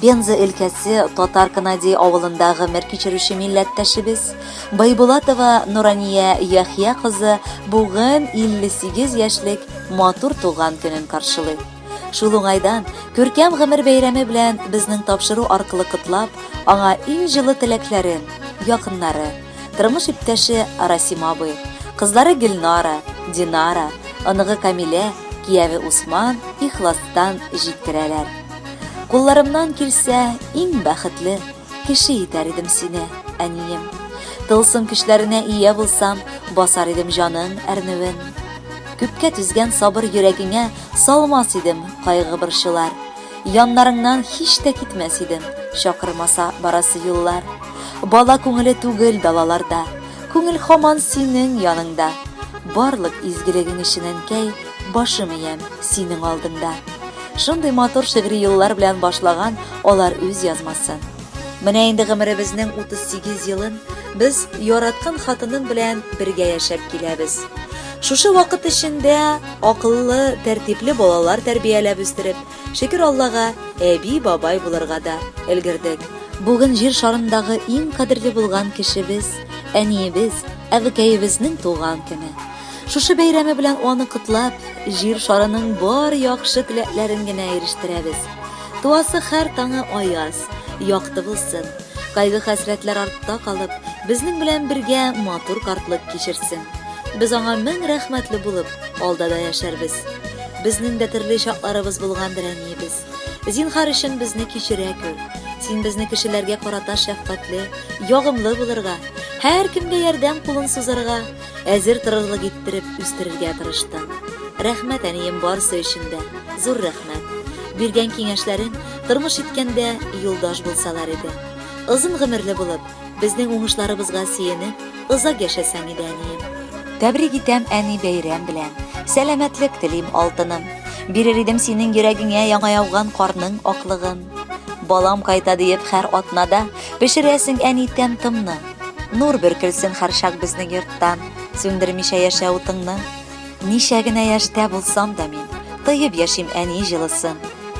Пенза өлкәсе Татар Канади авылында гомер кичерүче милләттәшебез Байбулатова Нурания Яхья кызы бүген 58 яшьлек матур туган көнен каршылый. Шул уңайдан, күркәм гомер бәйрәме белән безнең тапшыру аркылы котлап, аңа иң җылы теләкләрен, якыннары, тормыш иптәше Расим абый, кызлары Гөлнара, Динара, оныгы Камилә, кияве Усман ихластан җиткерәләр. Кулларымнан килсә, иң бәхетле кеше итәр идем сине, әнием. Тылсым көчләренә ия булсам, басар идем җаның әрнүен. Күпкә түзгән сабыр йөрәгеңә салмас идем кайгы-борчулар. Яннарыңнан һич тә китмәс идем, чакырмаса барасы юллар. Бала күңеле түгел далаларда, күңел һаман синең яныңда. Барлык изгелегең өчен, әнкәй, башым иям синең алдыңда. Шундый матур шигъри юллар белән башлаган алар үз язмасын. Менә инде гомеребезнең 38 елын без яраткан хатыным белән бергә яшәп киләбез. Шушы вакыт эчендә акыллы, тәртипле балалар тәрбияләп үстереп, шөкер Аллага, әби-бабай булырга да өлгердек. Бүген җир шарындагы иң кадерле булган кешебез, әниебез, әбекәебезнең туган көне. Шушы бәйрәме белән аны котлап, җир шарының бар яхшы теләкләрен генә ирештерәбез. Туасы һәр таңы аяз, якты булсын. Кайгы-хәсрәтләр артта калып, безнең белән бергә матур картлык кичерсен. Без аңа мең рәхмәтле булып, алда да яшәрбез. Безнең дә төрле чакларыбыз булгандыр, әниебез. Зинһар өчен безне кичерә күр. Син безне кешеләргә карата шәфкатьле, ягымлы булырга, һәркемгә ярдәм кулын сузарга, әзер торырлык иттереп үстерергә тырыштың. Рәхмәт, әнием, барысы өчен дә. Зур рәхмәт. Биргән киңәшләрең тормыш иткәндә юлдаш булсалар иде. Озын гомерле булып, безнең уңышларыбызга сөенеп, озак яшәсәң иде, әнием. Тәбрик итәм, әни, бәйрәм белән. Сәламәтлек телим, алтыным. Бирер идем синең йөрәгеңә яңа яуган карның аклыгын. Балам кайта диеп һәр атнада пешерәсең, әни, тәм-томны. Нур бөркелсен һәрчак безнең йорттан, сүндермичә яшә утыңны. Ничә генә яшьтә булсам да мин, тоеп яшим әни җылысын.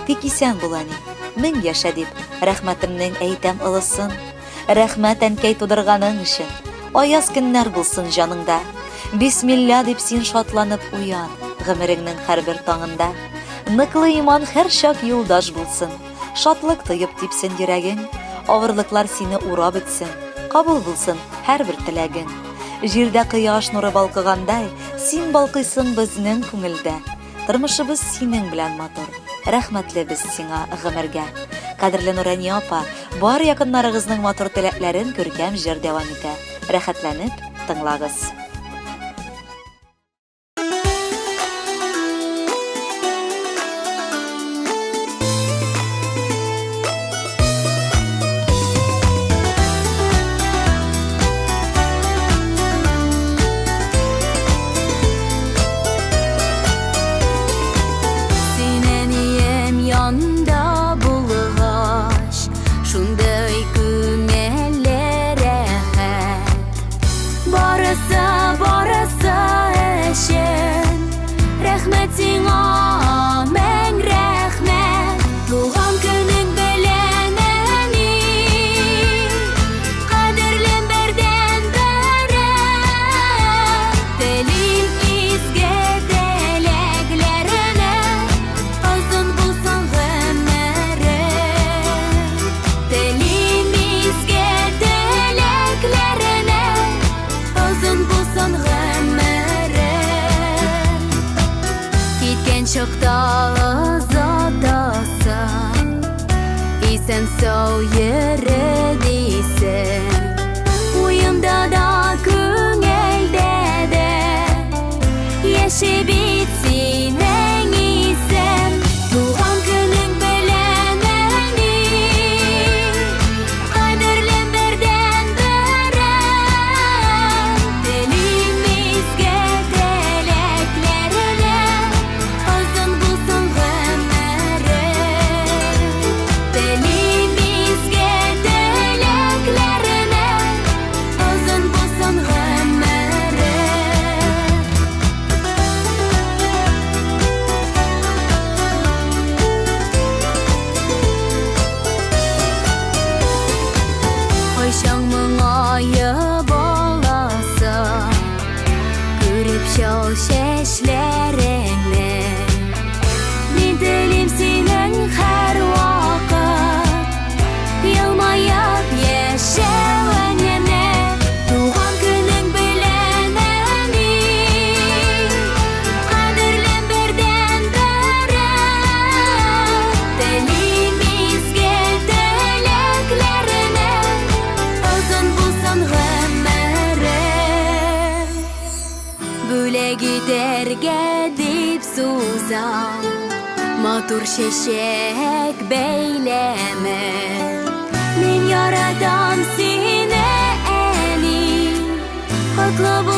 Тик исән бул, әни, мең яшә дип, рәхмәтемнең әйтәм олысын. Рәхмәт, әнкәй, тудырганың өчен, аяз көннәр булсын җаныңда. Бисмилла дип син шатланып уян, гомереңнең һәрбер таңында. Ныклы иман һәрчак юлдаш булсын. Шатлык тоеп типсен йөрәгең, Авырлыклар сине урап үтсен, Кабул булсын һәрбер теләгең. Җирдә кояш нуры балкыгандай, Син балкыйсың безнең күңелдә. Тормышыбыз синең белән матур, Рәхмәтле без сиңа гомергә. Кадерле Нурания апа, бар якыннарыгызның матур теләкләрен күркәм җыр дәвам итә. Рәхәтләнеп тыңлагыз. Син әнием янда булгач, шундый күңелле рәхәт. Барысы, барысы өчен рәхмәт сиңа, мең рәхмәт. Туган көнең белән, әни, кадерлем бердәнберем. Телим изге теләкләреңә, озын булсын гомерең. Телим изге теләкләренә, озын булсын гомерең. Киткән чакта озатасың, исән-сау йөре дисең. Уемда да, күңелдә дә яши бит синең исем. Туган көнең белән, әни, кадерлем бердәнберем. Телим изге теләкләреңә, озын булсын гомерең. Телим изге теләкләреңә, сузам Матур чәчәк бәйләме. Мин яратам сине, әни. Котлы.